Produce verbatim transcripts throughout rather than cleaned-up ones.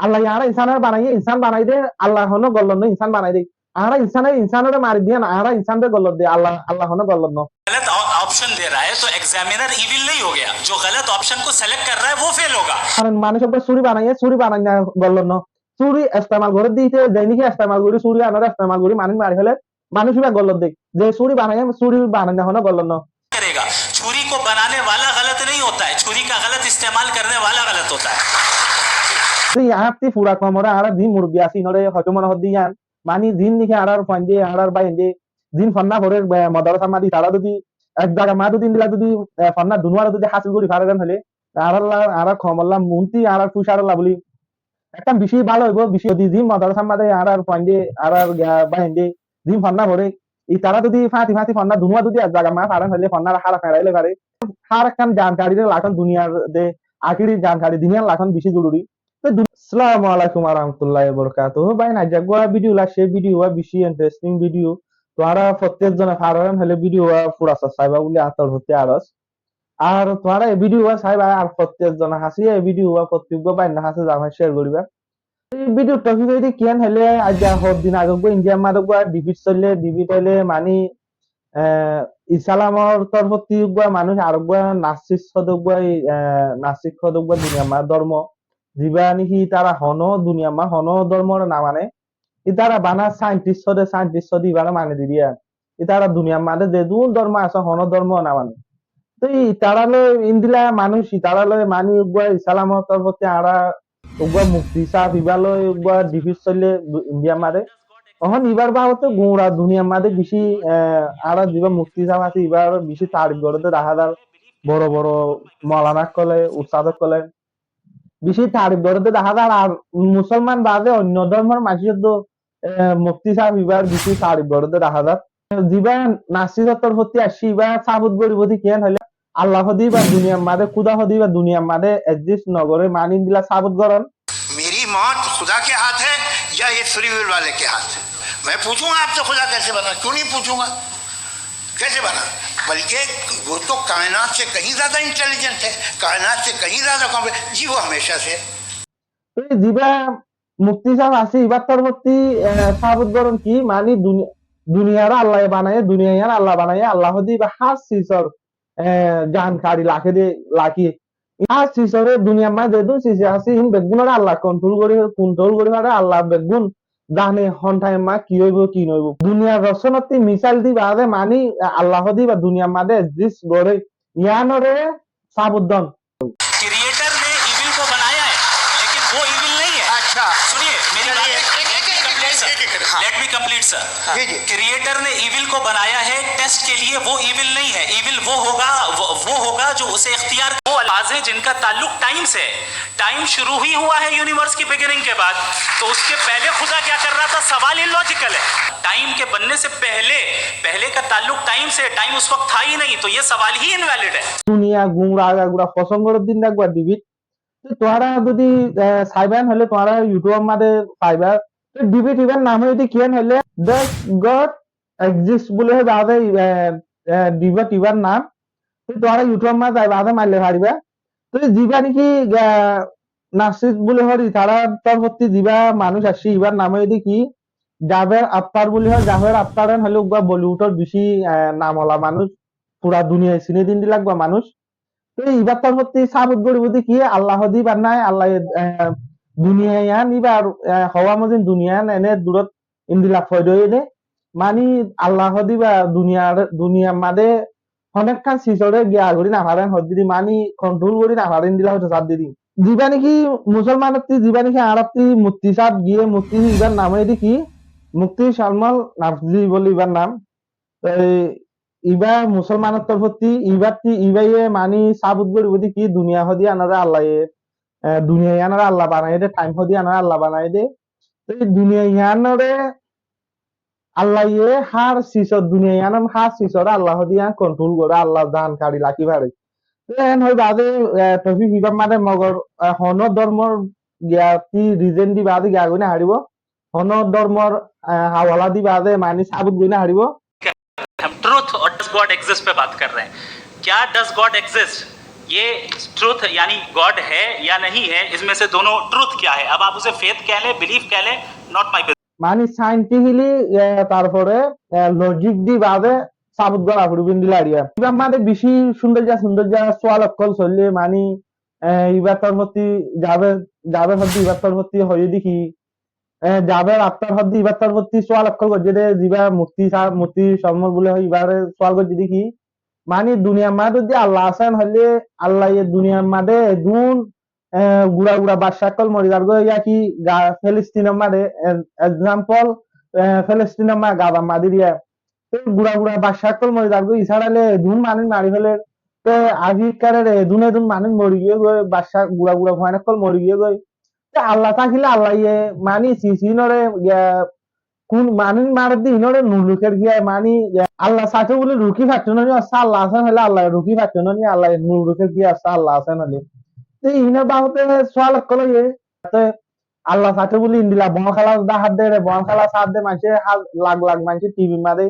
Allah ye añára insán ore banaiyé, insán banai de, Allah honó gollot no, insán banai de. Añára insán e insán ore mari diyan, añára insán ore gollot de, Allah, Allah honó gollot no. गलत ऑ-, ऑप्शन दे रहा है, तो examiner evil नहीं हो गया। जो गलत ऑप्शन को सेलेक्ट कर रहा है, वो फेल होगा। Karon manúc uggwá suri banaiye, suri banaina gollot no. Suri estemal gorí dite, zeiniki estemal gorí, suri anóre estemal gorí manúc mari fele, manúc iba gollot de. Ze suri banaiye, suri banaina honó gollot no. करेगा। छुरी को बनाने वाला गलत नहीं होता है, छुरी का गलत इस्तेमाल करने वाला गलत होता है। Te yián atti fura koum ore, añára zin murubbi así, inore hoito mone hoó de yián, mani zin niki añárar fuain de, añárar báin de, zin fonná fore, e, modorasar maze, tará zodi ek zagar maze zodi endilla zodi, e, fonná dunúware zodi hásil gorí fare den hoile, añárar la, añárar koum olla, munti añárar future olla buli ekkán beci bála óibo, beci zodi zin modorasar maze añárar fuain de, añárar, e, báin de, zin fonná fore, itará zodi fáñti fáñti fonná dunúwa zodi ek zagar maze faren hoile fonná har feñçai loi fare. Har ekkán zankari re rakón duniyar de, akéri zankari duniyar rakón beci zoruri. Te dun-, Assalamu alaikum warahmatullahi wabarakatuhu. Báin, aijja uggwá video laise, video uggwá beci interesting video. Tuáñra fottí zone faren hoile video uggwá fura saiba buli añár torfótti aros. Ar tuáñra e video uggwá saiba, ar fottí zone hañsé e video uggwá fottí uggwá báin hañsé zafai share goriba. E video topic óilde kiyán hoile, aijja hoddin age uggwá India maze uggwá debate solle, debate óile mani, e, Islamor torfótti uggwá manúc ar uggwá nastik hoó de uggwá, e, nastik hoó de uggwá duniyar maze dormo, ziba niki tará honó duniyar maze honó dormo no mane, itará bana scientist hoó de, scientist hoó de ibare mani diya. Itará duniyar maze zedún dormo asé, honó dormo no mane. Te itará loi endilla manúc, itará loi mani uggwá Islamor torfótti añára uggwá mufti sáb iba loi uggwá debate solle du-, India maze. Ehón ibar babote gura duniyar maze beci, e, añára ziba mufti sáb asé, ibar beci tarif goré de dahá zar, boro boro molana ókkole, ustad ókkole. Beci tarif goré de dahá zar, ar musolman bade oinno dormor manúc uddú, e, mufti sáb ibar beci tarif goré de dahá zar. Ziba nastik ottor foti aiccé, iba sabut goribo de kiyán hoile, Allah hoó de iba duniyar maze, Khuda hoó de iba duniyar maze exist no goré, mani endilla sabut goron. मेरी मौत खुदा के हाथ है या ये free will वाले के हाथ है? मैं पूछूंगा आपसे, खुदा कैसे बना? क्यों नहीं पूछूंगा? कैसे बना? बल्कि वो तो कायनात से कहीं ज्यादा इंटेलिजेंट है, कायनात से कहीं ज्यादा कॉम्प्ले-, जी, वो हमेशा से है। Te ziba mufti sáb asé, ibar torfótti, e, sabut goron ki, mani duni-, duniyare Allah ye banaiye, duniya yián Allah banaiye, Allah hoó de iba hár sizor, e, zankari raké de, raké. Hár sizore duniyar maze zedún siz asé, in beggúnore Allah kontrol gori, kontrol gori fare, Allah beggún zane hon thaim maze ki óibo, ki no óibo. Duniyar rosonótti misail di bade mani Allah hoó de iba duniyar maze exist goré, yiánore sabut don. Creator ने इविल को बनाया है, लेकिन वो इविल नहीं है। अच्छा। सुनिए, मेरी बात चलिए, एक, एक, एक, एक, एक, एक, एक, हाँ। Let me complete, sir। हाँ। जी, जी। क्रिएटर ने इविल को बनाया है टेस्ट के लिए, वो इविल नहीं है। इविल वो होगा, वो, वो होगा जो उसे इख्तियार, वो अल्फाज हैं जिनका ताल्लुक टाइम से है। टाइम शुरू ही हुआ है यूनिवर्स की बिगिनिंग के बाद, तो उसके पहले खुदा क्या कर रहा था? सवाल इलॉजिकल है। टाइम के बनने से पहले, पहले का ताल्लुक टाइम से है, टाइम उस वक्त था ही नहीं, तो ये सवाल ही इनवैलिड है। Duniya gura gura fosong gorer din ekbar debate. Te tuáñra zodi, e, saiban hoile tuáñra YouTube maze faiba. Te debate ibar nam óilde kiyán hoile, Does God Exist buli hoó de, e, e, debate ibar nam. Te tuáñra YouTube maze zai bade maille fariba. Te ziba niki, e, nastik buli hoó de, itará torfótti ziba manúc aiccé, ibar nam óilde ki, Jaber Aftar buli hoó, Jaber Aftar en hoile uggwá Bollywood or beci, e, nam ola manúc, fura duniyai sine de endilla uggwá manúc. Te ibar torfótti sabut goribo de ki, Allah hoó de ibar nai, Allah ye, e, duniya yián ibar, e, howa mozin duniya yián ene durot endilla foida óiye de. Mani Allah hoó de iba duniyar, duniyar maze honekkán sizore giya gori no fare, hoó de mani kontrol gori no fare, endilla hoito sar de. Ziba niki musolmanotti, ziba niki añáratti mufti sáb giye, mufti ibar nam óilde ki, Mufti Salman Nafzi buli ibar nam. Te iba musolmanor torfótti, ibattí, ibaye mani sabut goribo de ki duniya hoó de yiánore Allah ye, e, duniya yiánore Allah banaiye de, thaim hoó de yiánore Allah banaiye de. Te duniya yiánore Allah ye hár sizor, duniya yián hár sizore Allah hoó de yián kontrol gore, Allah zankari raké fare. Te en hoi bade, e, topic ibar maze mogor, e, honó dormor giya ti rizon di bade giya goi no faribo. Honó dormor, e, hawala di bade mani sabut goi no faribo. हम ट्रूथ और does God exist पे बात कर रहे हैं। क्या does God exist? ये ट्रुथ यानी गॉड है या नहीं है, इसमें से दोनों ट्रुथ क्या है? अब आप उसे फेथ कह लें, बिलीफ कह लें, not my business। Mani, scientifically, uh, তারপরে, এ, লজিক দি বাদে সাবুত গড়া ফুড়ি বিন্দি লাড়িয়া। ইবার মাঝে বেশি সৌন্দর্য, সৌন্দর্য সোয়াল অক্কল চললে, mani, এ, ইবার তরফতি যাবে, যাবে হদ্দি ইবার তরফতি হয়ে দেখি, এ, যাবে আপনার হদ্দি ইবার তরফতি সোয়াল অক্কল করছে দে, যিবা মুক্তি সা-, মুক্তি সম্মল বলে হয়, ইবারে সোয়াল করছে দেখি। Mani, দুনিয়ার মাঝে যদি আল্লাহ আছেন হলে, আল্লাহ এ দুনিয়ার মাঝে এদুন, এ, গুড়া গুড়া বাদশা অকল মরি যার গো, ইয়া কি গা-, ফিলিস্তিনের মাঝে, এ, এক্সাম্পল, এ, ফিলিস্তিনের মাঝে গাজার মাঝে দিয়া। তো গুড়া গুড়া বাদশা অকল মরি যার গো, ইসরায়েলে এদুন মানুষ মারি ফেলে। তো আজিকারের এদুন এদুন মানুষ মরি গিয়ে গো, বাদশা গুড়া গুড়া ফুয়ান অকল মরি গিয়ে গো। তে আল্লাহ থাকিলে আল্লাহ ইয়ে মানি সিসিনরে ইয়া কুন মানি মার দি ইনরে নুলুকের গিয়া মানি ইয়া আল্লাহ সাথে বলে রুকি ফাটতো না নি, আচ্ছা আল্লাহ আছেন হলে আল্লাহ রুকি ফাটতো না নি, আল্লাহ নুলুকের গিয়া আচ্ছা আল্লাহ আছেন হলে। তে ইনর বাবদে সোয়াল অকল ইয়ে, তে আল্লাহ সাথে বলে ইন্দিলা বন খালা দা হাত দে রে, বন খালা সাথ দে মানছে হা-, লাখ লাখ মানছে টিভির মাঝে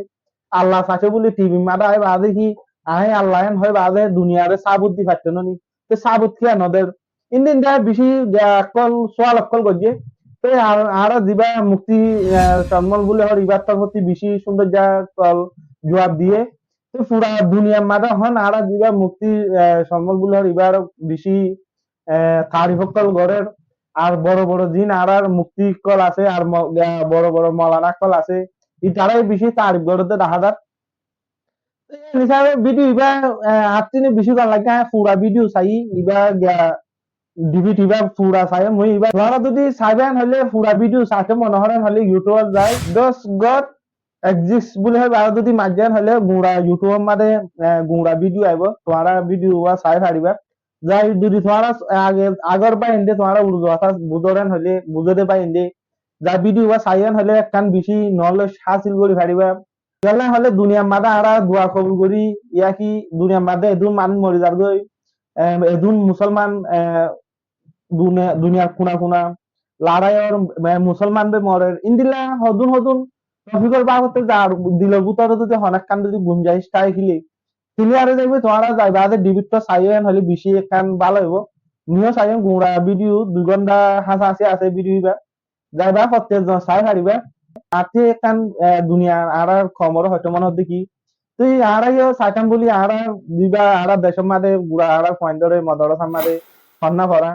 আল্লাহ সাথে বলে টিভির মাঝে আয় বাদে কি আয় আল্লাহ এন হয় বাদে দুনিয়ারে সাবুত দি ফাটতো না নি। তে সাবুত কিয়া নদের? ইন দিন দা বেশি দা অকল সোয়াল অকল গজে। তে আর, আর যিবা মুক্তি, আহ, সম্মল বলে হর ইবার তরফতি বেশি সুন্দর দা অকল জবাব দিয়ে। তে পুরা দুনিয়ার মাঝে হন আর যিবা মুক্তি, আহ, সম্মল বলে হর ইবার বেশি, আহ, তারিফ অকল গরের। আর বড় বড় জিন আর আর মুক্তি অকল আছে, আর ম-, আহ, বড় বড় মৌলানা অকল আছে। ইতারাই বেশি তারিফ গরতে দেখা যার। তো এই হিসাবে ভিডিও ইবা, আহ, আত্তিনে বেশি ভালো লাগে, হ্যাঁ, পুরা ভিডিও চাই, ইবা গিয়া ডিভিড ইবা পুরা চাই, মুই ইবা। তোমরা যদি চাইবেন হলে পুরা ভিডিও চাইতে মনে করেন হলে YouTube যাই, দশ গড এক্সিস্ট বলে হয়, আর যদি মাঝে হলে গুঁড়া YouTube মাঝে, আহ, গুঁড়া ভিডিও আইব, তোমরা ভিডিও ওয়া চাই পারিবা। যাই যদি তোমরা আগে আগর বা এন্ডে তোমরা উর্দু কথা বুঝরেন হলে বুঝতে বা এন্ডে, যা ভিডিও ওয়া চাইয়েন হলে একখান বেশি নলেজ হাসিল করি পারিবা। ইয়ালা হলে দুনিয়ার মাঝে আরা দোয়া কবুল করি, ইয়া কি দুনিয়ার মাঝে এদুন মানুষ মরি যার গই, এম, এদুন মুসলমান, এ, দুনিয়া, দুনিয়ার কোনা কোনা লড়াই আর, এ, মুসলমান বে মরের। ইন্দিলা হদুন হদুন টপিকর বাবতে যার দিলর ভিতরে যদি হনাক কান যদি গুঞ্জাইশ থাকে কিলে, ক্লিয়ার হয়ে যাবে, তোমরা যাইবা আদে ডিবিট তো চাইয়েন হলে বেশি একখান ভালো হইব। নিও চাইয়েন গুঁড়া ভিডিও, দুই ঘন্টা হাসাহাসি আছে ভিডিও ইবা। যাইবা প্রত্যেক জন চাই পারিবা। আতি এখান, এ, দুনিয়া আর আর কমর হয়তো মনে হদ্দে কি। তুই আর আইও চাইতাম বলি আর আর দিবা আর আর দেশর মাঝে গুড়া আর আর পয়েন্টরে মদরসার মাঝে ফন্না করা।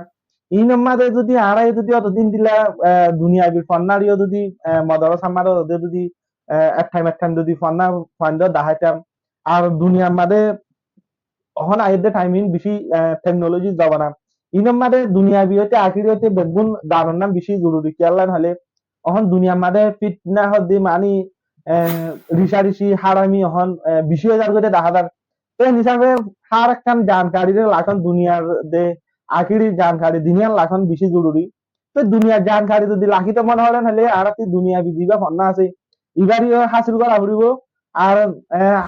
ইনর মাঝে যদি আর আইও যদি অতদিন দিলা, এ, দুনিয়াবি ফন্নারিও যদি, এ, মদরসার মাঝে ওদের যদি, এ, এক টাইম এক টাইম যদি ফন্না পয়েন্ট দেখাইতাম। আর দুনিয়ার মাঝে অখন আইয়ের দে টাইমিং বেশি, আহ, টেকনোলজির জমানা। ইনর মাঝে দুনিয়াবি হইতে আখিরি হইতে বেগুন জানার নাম বেশি জরুরি। কিয়াল্লান হলে অখন দুনিয়ার মাঝে ফিতনা হদ্দি মানি, আহ, রিসারিসি হারামি অখন, আহ, বেশি হয়ে যার করে দেখা যার। তো এই হিসাবে হার একখান জানকারির লাখন দুনিয়ার দে আখিরি জানকারি দিনিয়ার লাখন বেশি জরুরি। তো দুনিয়ার জানকারি যদি লাখিতে মনে করেন হলে আর কি দুনিয়াবি যিবা ফন্না আছে, ইবারিও হাসিল করা ফুরিব। আর, আহ,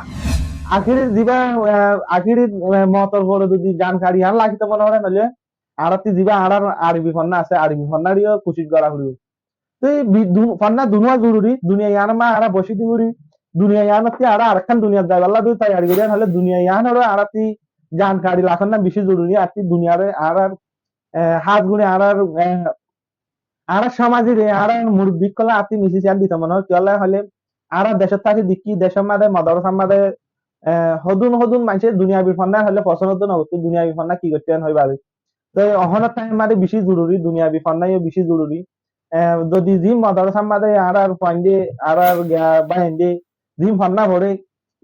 আখিরি যিবা, আহ, আখিরি, আহ, মতর পরে যদি জানকারি আর লাখিতে মনে করেন হলে আর কি যিবা আর আর আরবি ফন্না আছে, আরবি ফন্নারিও কোশিশ করা ফুরিব। তো এই বি-, দু-, ফন্না দুনুয়া জরুরি, দুনিয়া ইয়ান মা আর বসি দি করি, দুনিয়া ইয়ান তি আর আরেকখান দুনিয়া যাই, আল্লাহ যদি তৈয়ারি করি হলে দুনিয়া ইয়ান আর আর কি জানকারি লাখন না বেশি জরুরি, আর কি দুনিয়ারে আর আর, আহ, হাত গুণে আর আর, আহ, আরা সমাজে রে, আরা মুরব্বি কলা আতি মিশি সিয়ান দিতে মনে হয়, কিয়লা হলে আরা দেশত থাকি দেখি, দেশর মাঝে, মাদ্রাসার মাঝে, এ, হদুন হদুন মানষে দুনিয়াবি ফন্না হলে পছন্দ হতো না, হতো দুনিয়াবি ফন্না কি করতে হয় বাদে। তো অহনর টাইম মাঝে বেশি জরুরি, দুনিয়াবি ফন্নাইও বেশি জরুরি। এ, যদি জিম মাদ্রাসার মাঝে আরার ফাইন্ডে, আরার গা-, বাইন্ডে, জিম ফন্না পড়ে,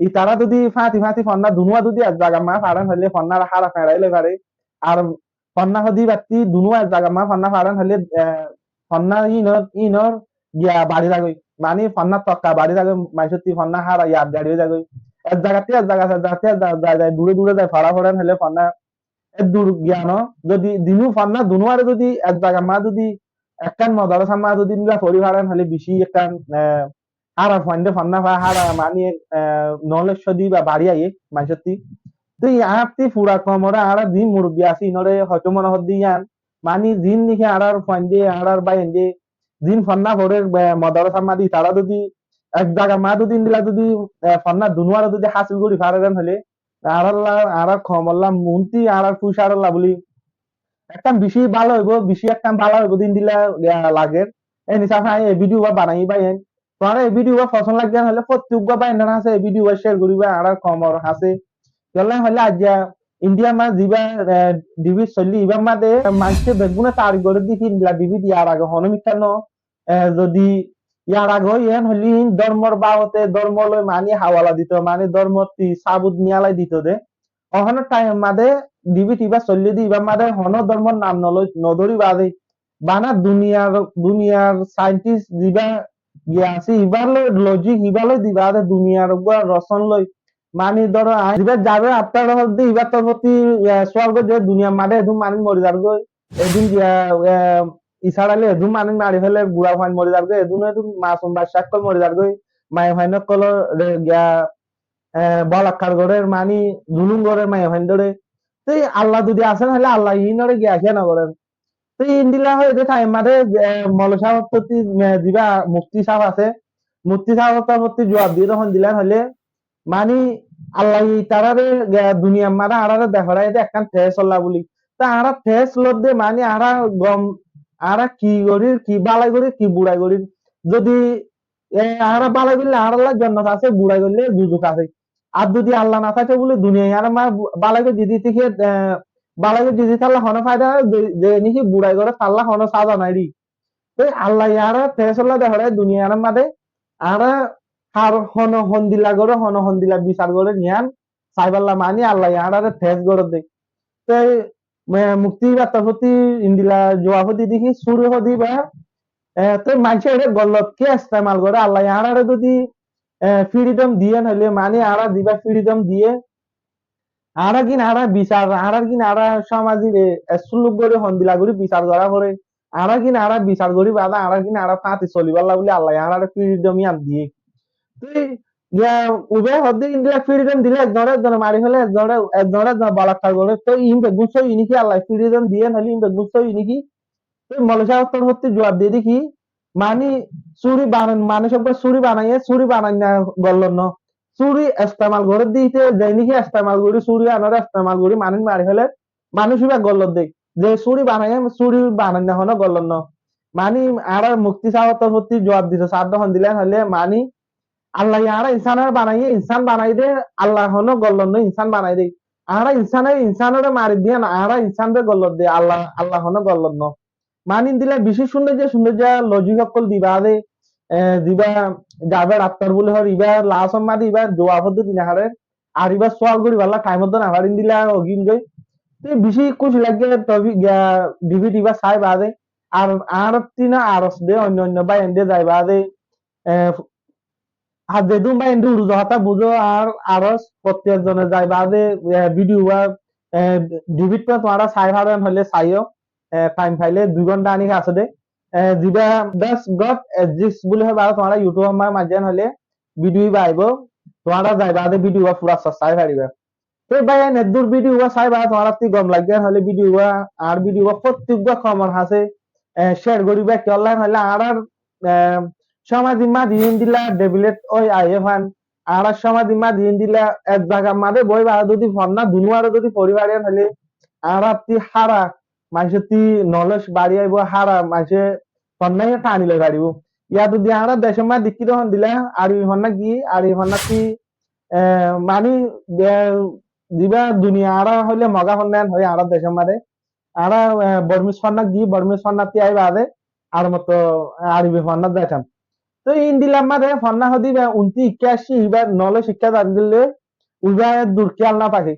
ই তারা যদি ফাঁতি ফাঁতি ফন্না দুনুয়া যদি এক জায়গা মা ফাড়ান হলে ফন্না হারা ফেরাইলে পারে। আর ফন্না হদি বাত্তি দুনুয়া এক জাগা মা ফন্না ফাড়ান হলে, এ, ফন্না ইনর, ইনর গিয়া বাড়ি যাগই। মানি ফন্না তক্কা বাড়ি যাগই, মাইসত্তি ফন্না হারা ইয়াদ গাড়ি হয়ে যাগই। এক জাগাতে এক জাগা, এক জাগাতে এক জাগা, যায়, যায়, দূরে দূরে যায়, ফাড়া ফাড়ান হলে ফন্না এ দূর গিয়া ন, যদি দিনু ফন্না দুনুয়ারে যদি এক জাগা মা যদি একখান মাদ্রাসা মা যদি নিলা পড়ি ফাড়ান হলে বেশি একখান, এ, হারা ফন্ডে ফন্না ফা, হারা মানি, এ, নলেজ সদি বা বাড়ি আইয়ে মাইসত্তি। তো ইয়ার তি ফুরা কমরে আরা দিন মুরব্বি আছি, ইনরে হয়তো মনে হদ্দি ইয়ান, মানি দিন নিকে আরার ফন্ডে, আরার বাইন্ডে, দিন ফন্না ফড়ের, এ, মাদ্রাসা মাদি, তারা যদি এক জাগা মা যদি দিলা যদি, এ, ফন্না দুনুয়ারে যদি হাসিল করি ফারেন হলে, añárálla, añárár koumolla, muúntu añárár fúicarolla buli ekkán bicí bála óibo, bicí ekkán bála óibo de endilla, ah, lager. Ei hísafe añí ei video uwá banaiyí báiyain. Tuáñra ei video uwá fosón laiggé hoilé fottí uggwá báiyain asé ei video uwá share goríba añárár koumor hañsé. Kiyólla hoilé aijja India mazé zibá, eh, debate sollé ibár mazé maincé beggúne tarif goré de ki endilla debate yar age honó mikká no. Eh, zodi yar age óiye hoilé ín dórmor babote dórmo loi mani hawala dito, mani dórmor ti sabut niyalai dito de. Ehónor time mazé debate ibá sollé de ibár mazé honó dórmor nam noloi, nodóriba de. Bana duniyar, duniyar scientist zibá giya asé, ibár loi logic, ibár loi diba de duniyar uggwá roson loi. Mani dóro, añí zibá Jabed Attar hoó de ibár torfóttu, eh, sual goijjé, duniyar mazé edún manúic mori zargói. Edún giya, eh, Israile edún manúic mari féle, gura fuain mori zargói, edún edún masum bacca ókkol mori zargói, maiyafuain ókkolore giya, eh, bolatkar gorér, mani zulum gorér maiyafuaindóre. Te Allah zodi asé hoilé Allah inóre giya kiyá nogorér. Te endilla hoiyé de time mazé, eh, moulovi sáb ottu, eh, zibá mufti sáb asé, mufti sáb ottu juwab diyé de hondilla hoilé, mani Allah ye itarare, eh, duniyar mazé añárare deháiye de ekkán test olla buli. Te añára test lodde mani añára gom, añára ki gorír, ki bálai gorír, ki burai gorír. Zodi, eh, añára bálai goille añárálla jonnot asé, burai goille duzuk asé. Ar zodi Allah no táke buli duniyai añára ma-, bálai goijjé de ki, eh, bálai goijjé de tálla honó faida nái, ze, ze niki burai goré tálla honó saza nái ri. Te Allah ye añára test olla deháiye duniyar mazé, añára har honó hondilla goré, honó hondilla bisar goré yián saibálla mani Allah ye añárare test goré de. Te, eh, mufti ibár torfóttu endilla juwab di de ki suri hoó de ibá, eh, te maincé ere gollot kiyá estemal goré, Allah ye añárare zodi, eh, freedom diyé hoilé, mani añára zibá freedom diyé, añára gín añára bisar, añára gín añára somazire, eh, suluk gorí hondilla gorí bisar gorá foré, añára gín añára bisar gorí bade, añára gín añára fáñti solibálla buli Allah ye añárare freedom yián diyé. Te, ya, ube hoó de endilla freedom dile ekzonre ekzone mari féle, ekzonre, ekzonre ekzone bolatkar goré, te ín beggún sóiyi niki, Allah ye freedom diyé hoilé ín beggún sóiyi niki. Te moulovi sáb ottu juwab diyé de ki, mani suri banan, manúic uggwá suri banaiye, suri banainna gollot no. Suri estemal goré de íte, ze niki estemal gorí, suri anóre estemal gorí manúic mari féle, manúic ibá gollot de. Ze suri banaiye, suri banainna honó gollot no. Mani añára mufti sáb ottu juwab dito, sáb de hondilla hoilé, mani Allah ye añára insánore banaiye, insán banai de, Allah honó gollot no, insán banai de. Añára insánore, insánore mari de yián, añára insánore gollot de, Allah, Allah honó gollot no. Mani endilla bicí cúndor cúndor logic ókkol diba de, eh, zibá Jabed Attar buli hoór, ibá last ot mazé ibá juwab de dina harer, ar ibá sual goríballa time ot no farí endilla ói giyé goi. Te bicí kúci lage, tobe giya debate ibá sai bade, ar, ar tina ar os de, oinno oinno báiyain de zai bade, eh, ar zedún báiyain de Urdu hotá buzó ar, ar os fottí ekzone zai bade, eh, video uwá, eh, debate uwá tuáñra sai faro hoilé saiyó, eh, time faile dui gonta aní asé de. Eh, zibá Does God Exist buli hoó bade tuáñra YouTube ot mazé maijjó hoilé video ibá aibo, tuáñra zai bade video uwá fura sai fariba. Te báiyain, eddur video uwá sai bade tuáñrattú gom lage hoilé video uwá, añár video uwá fottí uggwá koumor hañsé, eh, share goríba, kiyólla hoilé añárar, eh, somazor mazé endilla develop ói aiyé fán, añárar somazor mazé endilla ek zagar mazé boi bade zodi fonná dunuware zodi fori fari hoilé añárattú hára, maincóttu knowledge bari aibo, hára maincé fonná ye tani loi faribo. Yá zodi añára decor mazé dekí de hondilla, Arobi fonná ki, Arobi fonná ki, eh, mani, eh, zibá duniya añára hoilé Moga fonná yián hoi añára decor mazé. Añára, eh, Bormis fonná ki, Bormis fonná ti ai bade, ar motto, eh, Arobi fonná zaitam. To endilla mazé fonná hodi ba unti ikká así, ibá knowledge ikká zar gille, uibá dur kiyal no táke.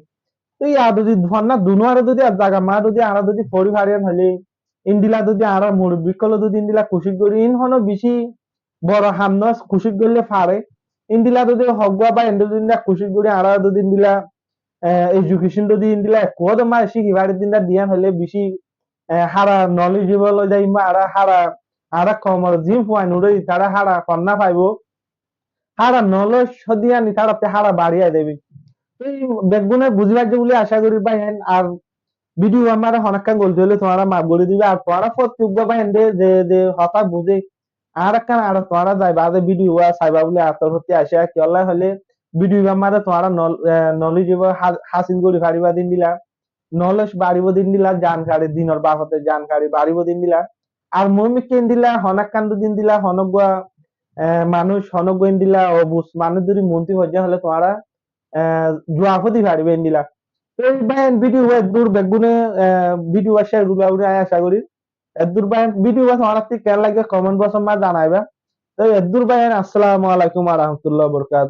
To yá zodi fonná dunuware zodi ek zagar mazé zodi añára zodi fori fari hoilé, endilla zodi añára murubbi ókkole zodi endilla kucíc gorí, ín honó bicí boro ham no, kucíc goille fare. Endilla zodi hoggwá báiyain de zodi endilla kucíc gorí, añára zodi endilla, eh, education zodi endilla ekku hodor mazé cíki fari de endilla diyan hoilé bicí, eh, hára knowledgeable ói zaiyum, añára hára, añára koumor zin fuain uçé itará hára fonná faibo. Hára knowledge hodi yián itaráttu hára bari ai zaibo. Te beggúne buzi faijjó buli acá gorí báiyain, ar video uwá mazé honó ekkán golti óile tuáñra maf gorí diba, ar tuáñra fottí uggwá báiyain de ze, ze hotá buzé, añára ekkán ar tuáñra zai bade video uwá saiba buli añár torfóttu acá, kiyólla hoilé video ibár mazé tuáñra nol-, eh, knowledge ibá ha-, hásil gorí faribá de endilla, knowledge baribó de endilla, jankari, dinor babote jankari baribó de endilla. Ar muhim ki endilla, hono ekkán de endilla, hono uggwá, eh, manúic, hono uggwá endilla obuz manúic zodi monti foijja óile tuáñra, eh, juab di faribá endilla. Te bái, video ibá eddur, beggúne, eh, video ibá share goríba buli añí aca gorí. Eddur bái, video ibá tuáñrattú ken lage comment box ot mazé zanaiba. Te eddur bái, assalamu alaikum wa rahmatullahi wa barakatuhu.